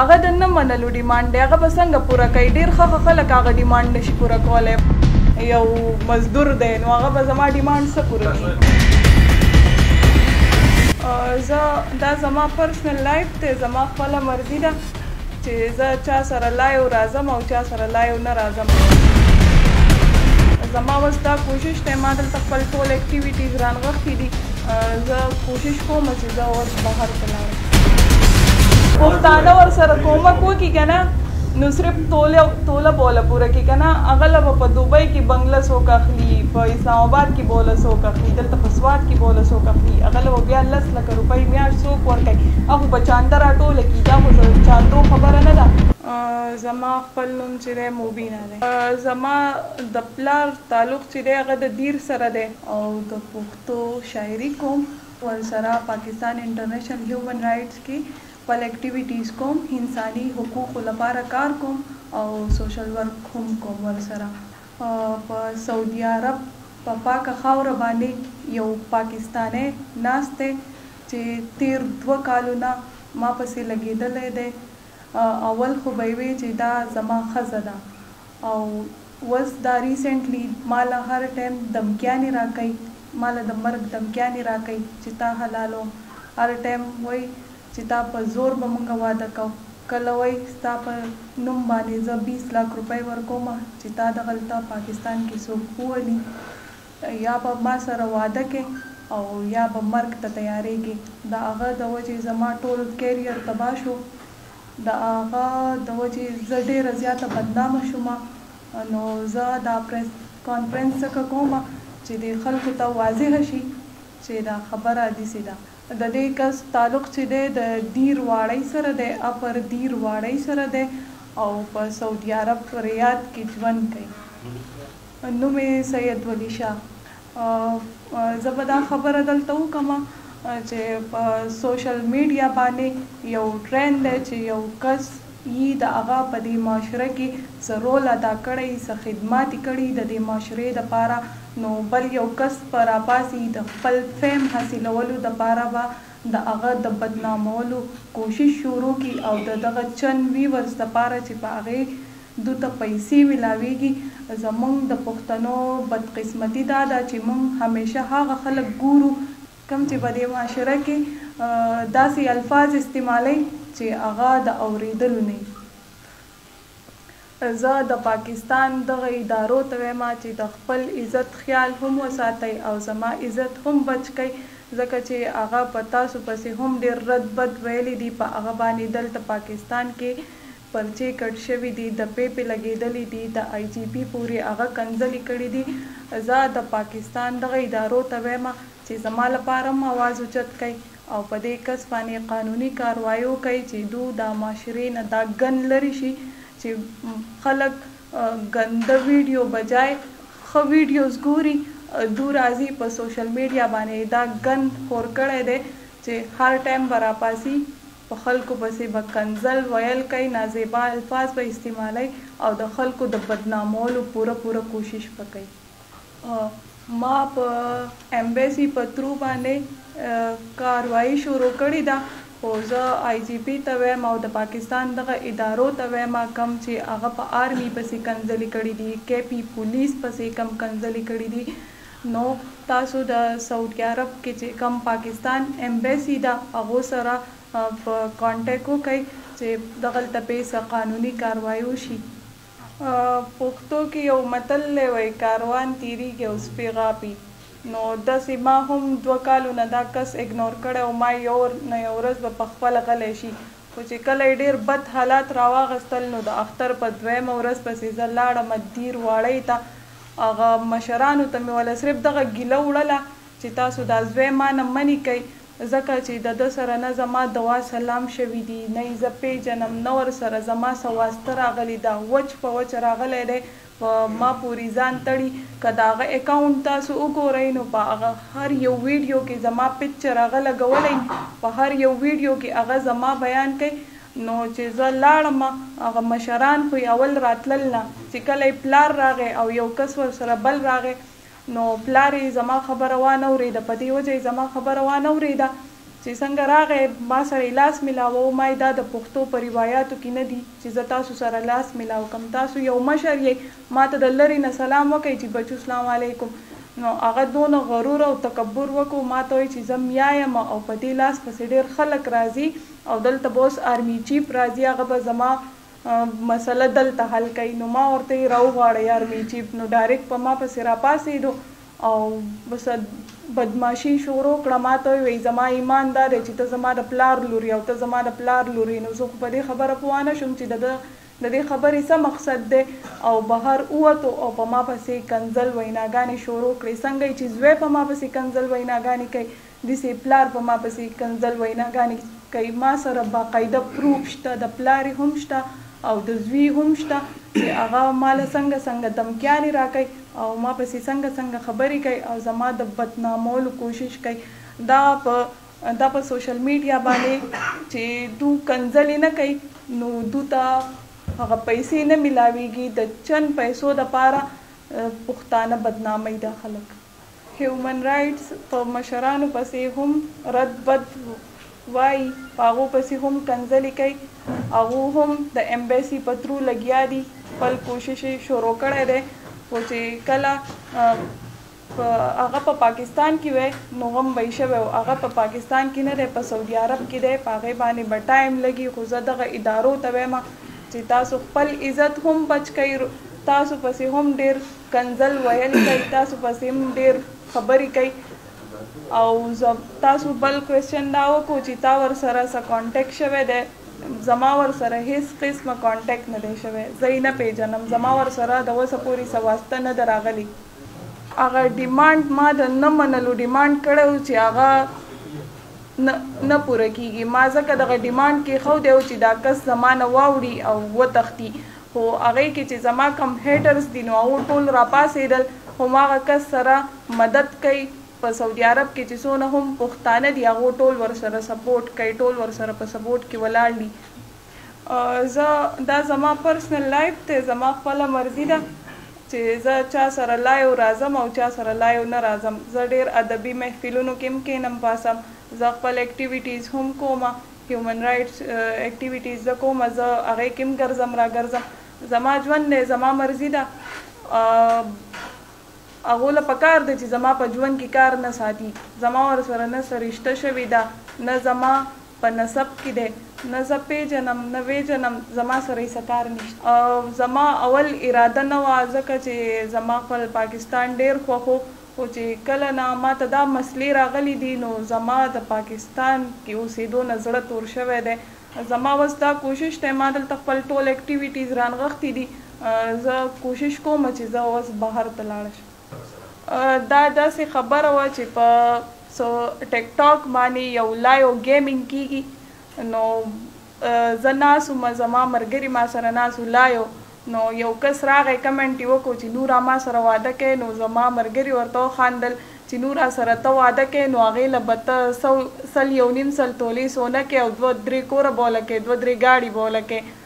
هغه د نه منلو ډیمانډ دی، هغه به څنګه پوره کوي؟ ډېر ښه ښه خلک هغه ډیمانډ نشي پوره کولی. یو مزدور دی نو هغه به زما ډیمانډ څه پوره کړي؟ زه دا زما پرسنل لایف دی، زما خپله مرضي ده چې زه چا سره لایو راځم او چا سره لایو نه راځم. زما اوس دا کوشش دی، ما دلته خپل ټول اکټیویټیز رانغښتي دي، زه کوشش کوم چې زه اوس بهر ته لاړم. پښتانه ورسره کومک وکړي که نه نو صرف توله توله بوله پوره کړي، که نه هغه له به په دوبۍ کې بنګله څوک اخلي، په اسلام آباد کې بوله څوک اخلي، دلته په سوات کې بوله څوک اخلي، هغه له به بیا 10 لکه روپۍ میاشت څوک ورکوي؟ هغه خو به چانده راټوله کړي، دا خو چاندو خبره نه ده. زما خپل نوم چې دی مبینه دی. زما د پلار تعلق چې دی هغه د دیر سره دی او د پښتو شاعري کوم، ورسره پاکستان انټرنیشنل هیومن رایټس کې خپل اکټیویټیز کوم، انساني حقوقو لپاره کار کوم او سوشل ورک هم کوم. ورسره په سعودي عرب په پاکه خاوره باندې یو پاکستانی ناست دی چې تیر 2 کالونه ما پسې لګېدلی دی. اول خو به یې وی چې دا زما ښځه ده او اوس دا ریسنټلی ماله هر ټایم دمکیانې راکوي، ماله د مرګ دمکیانې راکوي چې تا حلالوم. هر ټایم وایي چې تا په زور به مونږ واده کوو، کله وایي ستا په نوم باندې زه 20 لاک روپۍ ورکوم چې تا دغلته پاکستان کې څوک وولي، یا به ما سره واده کې او یا به مرګ ته تیارېږي. د هغه د وجې زما ټول کیریر تباه شو، د هغه د وجې زه ډېره زیاته بدنامه شوم. نو زه دا پریس کانفرنس ځکه کوم چې د خلکو ته واضح شي چې دا خبره داسې ده. د دې کس تعلق چې دی د دیر واړۍ سره دی، اپر دیر واړۍ سره دی او په سعودي عرب ریاض کې ژوند کوي. نوم یې سید ولي شاه. زه به دا خبره دلته وکړم چې په سوشل میډیا باندې یو ټرند دی چې یو کس یي د هغه په دې معاشره کې څه رول ادا کړی، څه خدمات یې کړي د دې معاشرې دپاره، نو بل یو کس په راپاسي د خپل فهم حاصلولو دپاره به د هغه د بدنامولو کوشش شروع کړي او د دغه چند ویورز دپاره چې په هغې دوته پیسې ملاویږي. زمونږ د پښتنو بدقسمتي دا ده چې مونږ همیشه هغه خلک ګورو کوم چې په دې معاشره کې داسې الفاظ استعمالوي چې هغه د اورېدلو نه وي. زه د پاکستان دغه ادارو ته وایم چې د خپل عزت خیال هم وساتئ او زما عزت هم بچ کړئ، ځکه چې هغه په تاسو پسې هم ډېر رد بد ویلي دي. په هغه باندې دلته پاکستان کې پرچې کټ شوي دي، د پې لګېدلې دي، د آی جی پي پورې هغه کنځلې کړي دي. زه د پاکستان دغه ادارو ته وایم چې زما لپاره هم اواز اوچت کړئ او په دې کس باندې قانوني کاروایي وکړئ چې دو دا معاشرې نه دا ګند لرې شي، چې خلک ګنده ویډیو بجای ښه ویډیوز ګوري. دو راځي په سوشل میډیا باندې دا ګند خور کړی دی چې هر ټایم به راپاسي په خلکو پسې به کنځل ویل کوي، نازیبا الفاظ به استعمالوي او د خلکو د بدنامولو پوره پوره کوشش به کوي. ما په ایمبیسي په ترو باندې کاروایی شروع کړې ده، خو زه آی جی پي ته وایم او د پاکستان دغه ادارو ته وایم کوم چې هغه په آرمي پسې کنځلې کړې دي، کې پي پولیس پسې کم کنځلې کړې دي، نو تاسو د سعودي عرب کې چې کوم پاکستان ایمبیسي ده هغو سره په کانټیکټ وکړئ چې دغلته پې څه قانوني کاروایی وشي. پښتو کې یو متل دی وایي کاروان تیریږي او سپی غاپي. نو داسې ما هم 2 کالونه دا کس اګنور کړی او ما یو نه یو ورځ به په خپله غلی شي، خو چې کله یې ډېر بد حالات راواغستل نو د اختر په دویمه ورځ پسې زه لاړم دیر واړۍ ته، هغه مشرانو ته مې وله صرف دغه ګیله وړله چې تاسو دا زوی ما نه منې کوئ، ځکه چې د ده سره نه زما دوا سلام شوي دي، نه یې زه پېژنم، نه ورسره زما څه واسطه راغلې ده، وچ په وچ راغلی دی په ما پورې ځان تړي. که د هغه اکاونټ تاسو وګورئ نو په هغه هر یو ویډیو کې زما پکچر هغه لګولی، په هر یو ویډیو کې هغه زما بیان کوي. نو چې زه لاړم هغه مشران خو یې اول راتلل نه، چې کله یې پلار راغی او یو کس ورسره بل راغی نو پلار یې زما خبره وانه ورېده. په دې وجه یې زما خبره وانه ورېده چې څنګه راغی ما سره یې لاس ملاوه، ما یې دا د پښتو په روایاتو کې نه دي چې زه تاسو سره لاس ملاو کم، تاسو یو مشر یئ، ما ته د لرې نه سلام وکړئ چې بچو سلام علیکم. نو هغه دونه غرور او تکبر وکړو، ما ته وایي چې زه میا یم او په دې لاس پسې ډېر خلک راځي او دلته به اوس آرمي چیف راځي، هغه به زما مسله دلته حل کوي. نو ما ورته یې راوغواړی آرمي چیف، نو ډایرکټ په ما پسې راپاڅېدو او بس بدماشي شروع کړه. ما ته وایي زما ایمان دا دی چې ته زما د پلار لور یې او ته زما د پلار لور یې. نو زه خو په دې خبره پوه نه شوم چې د ده د دې خبرې څه مقصد دی، او بهر ووتو او په ما پسې کنځل ویناګانې شروع کړې. څنګه یې چې زوی په ما پسې کنځل ویناګانې کوي، داسې پلار په ما پسې کنځل ویناګانې کوي. ما سره باقاعده پروف شته، د پلار یې هم شته او د زوی هم شته چې هغه ما له څنګه څنګه دمکیانې راکوي او ما پسې څنګه څنګه خبرې کوي او زما د بدنامولو کوشش کوي. دا په سوشل میډیا باندې چې دو کنځلې نه کوي نو دو ته هغه پیسې نه ملاویږي، د چند پیسو دپاره پښتانه بدناموي دا خلک. هیومن رایټس په مشرانو پسې هم رد بد وایي، په هغو پسې هم کنځلې کوي، هغو هم د امبیسي په ترو لګیا دي، خپل کوشش یې شروع کړی دی. خو چې کله هغه په پاکستان کې وی نو غم به یې شوی و، هغه په پاکستان کې نه دی، په سعودي عرب کې دی، په هغې باندې به ټایم لګي. خو زه دغه ادارو ته وایم چې تاسو خپل عزت هم بچ کړئ، تاسو پسې هم ډېر کنځل ویل کوي، تاسو پسې هم ډېر خبرې کوي. او تاسو بل کوېسچن دا وکړو چې تا ورسره څه کانټیکټ شوی دی؟ زما ورسره هیڅ قسمه کانټیکټ نه دی شوی، زه یې نه پېژنم، زما ورسره د اوسه پورې څه واسطه نه ده راغلې. هغه ډیمانډ ما د نه منلو ډیمانډ کړی و چې هغه نه پوره کېږي. ما ځکه دغه ډیمانډ کېښودی و چې دا کس زما نه واوړي او وتښتي، خو هغې کې چې زما کوم هیټرز دي نو هغو ټول راپاڅېدل، هماغه کس سره مدد کوي. په سعودي عرب کې چې څونه هم پښتانه دي هغو ټول ورسره سپورټ کوي، ټول ورسره په سپورټ کې ولاړ دي. زه دا زما پرسنل لایف دی، زما خپله مرضي ده چې زه چا سره لایو راځم او چا سره لایو نه راځم. زه ډېر ادبي محفلونو کې هم کښېنم پاسم، زه خپل اکټیویټیز هم کوم، هیومن رایټس اکټیویټیز زه کوم، زه هغې کې هم ګرځم راګرځم. زما ژوند دی، زما مرضي ده. هغو له پکار دی چې زما په ژوند کې کار نه ساتي، زما ورسره نه څه رشته شوې ده، نه زما په نسب کې دی، نه زه پېژنم نه وېژنم، زما سره یې څه کار نشته. زما اول اراده نه وه، ځکه چې زما خپل پاکستان ډېر خوښ و، خو چې کله نه ما ته دا مسلې راغلي دي نو زما د پاکستان کې اوسېدو نه زړه تور شوی دی. زما اوس دا کوشش دی، ما دلته خپل ټول اکټیویټیز رانغښتي دي، زه کوشش کوم چې زه اوس بهر ته لاړه شم. دا داسې خبره وه چې په ټیک ټاک باندې یو لایو ګیمینګ کیږي، نو زه ناست وم، زما ملګري ما سره ناست وو لایو، نو یو کس راغی کمنټ یې وکړو چې نورا ما سره واده کوې، نو زما ملګري ورته وخاندل چې نورا سره ته واده کوې نو هغې له به ته سل یو نیم سل تولې سونه کوې او دوه درې کوره به وله کوې، دوه درې ګاډي به وله کوې.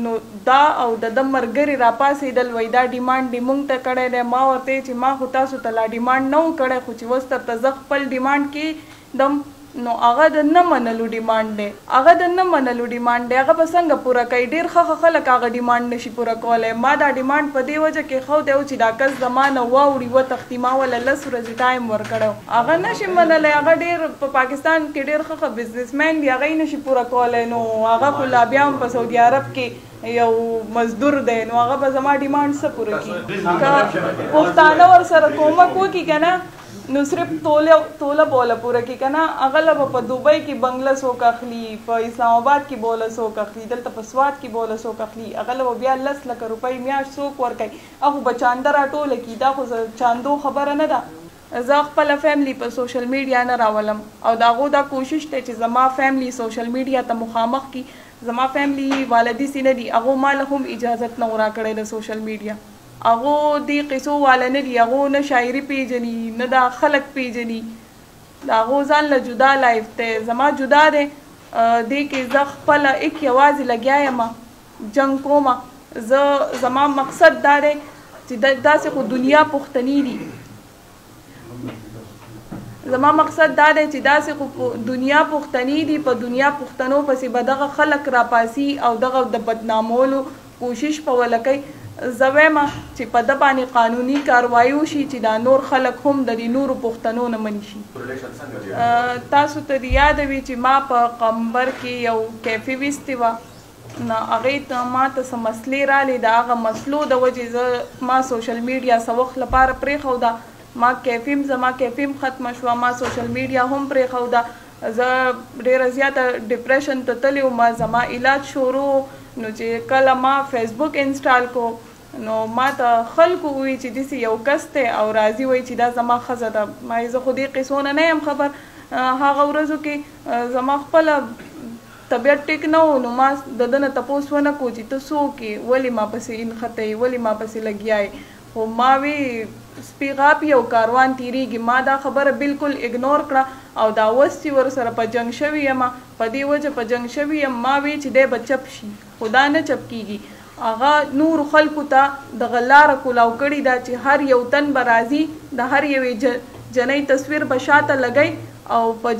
نو دا او د ده ملګري راپاڅېدل، وایي دا ډیمانډ یې مونږ ته کړی دی. ما ورته ویل چې ما خو تاسو ته لا ډیمانډ نه و کړی، خو چې اوس درته زه خپل ډیمانډ کېدم نو هغه د نه منلو ډیمانډ دی، هغه د نه منلو ډیمانډ دی، هغه به څنګه پوره کوي؟ ډېر ښه ښه خلک هغه ډیمانډ نشي پوره کولی. ما دا ډیمانډ په دې وجه کېښودی و چې دا کس زما نه واوړي وتښتي، ما وله 10 ورځې ټایم ورکړی و، هغه نشي منلی. هغه ډېر په پاکستان کې ډېر ښه ښه بزنسمن دي، هغه یې نشي پوره کولی. نو هغه خو لا بیا هم په سعودي عرب کې یو مزدور دی، نو هغه به زما ډیمانډ څه پوره کړي؟ که پښتانه ورسره کومک وکړي که نه نو صرف توله بوله پوره کړي که نه، هغه له به په دوبۍ کې بنګله څوک اخلي، په اسلام آباد کې بوله څوک اخلي، دلته په سوات کې بوله څوک اخلي، هغه له به بیا 10 لکه روپۍ میاشت څوک ورکوي؟ هغه خو به چانده راټوله کړي، دا خو چاندو خبره نه ده. زه خپله فیملی په سوشل میډیا نه راولم او د هغو دا کوشش دی چې زما فیملی سوشل میډیا ته مخامخ کړي. زما فیملی والا داسې نه دي، هغو ما له هم اجازت نه و راکړی د سوشل میډیا. هغو دې قصو والا نه دي، هغو نه شاعري پیژني نه دا خلک پیژني، د هغو ځان له جدا لایف دی، زما جدا دی. دې کې زه خپله ایک یوازې لګیا یم، جنګ کومه. زه زما مقصد دا دی چې داسې خو دنیا پښتني دي. زما مقصد دا دی چې داسې خو دنیا پښتنې دي، په دنیا پښتنو پسې به دغه خلک راپاسي او دغه د بدنامولو کوشش په وله کوي. زه وایم چې په ده باندې قانوني کاروایی وشي چې دا نور خلک هم د دې نورو پښتنو نه منې شي. تاسو ته دې یاده وي چې ما په قمبر کې یو کیفي ویستې وه، نو هغې ته ما ته څه مسلې رالې، د هغه مسلو د وجې زه ما سوشل میډیا څه وخت لپاره پرېښوده. ما کیفیم زما کیفیم ختمه شوه، ما سوشل میډیا هم پرېښوده. زه ډېره زیاته ډپریشن ته تللې وم، زما علاج شروع. نو چې کله ما فیسبوک انسټال کو نو ما ته خلکو وویل چې داسې یو کس دی او راځي وایي چې دا زما ښځه ده. ما یې زه خو دې قصو نه نه یم خبر. هغه ورځو کې زما خپله طبیعت ټیک نه و، نو ما د ده نه تپوس ونه کو چې ته څوک یې، ولې ما پسې نښتی یې، ولې ما پسې لګیا یې. خو ما وی سپي غاپي او کاروان تیریږي، ما دا خبره بالکل اګنور کړه. او دا اوس چې ورسره په جنګ شوي یم، په دې وجه په جنګ شوي یم، ما وی چې دی به چپ شي، خو دا نه چپ کیږي. هغه نور خلکو ته دغه لاره کولاو کړې ده چې هر یو تن به راځي، د هر یوې جنۍ تصویر به شاته لګوي او په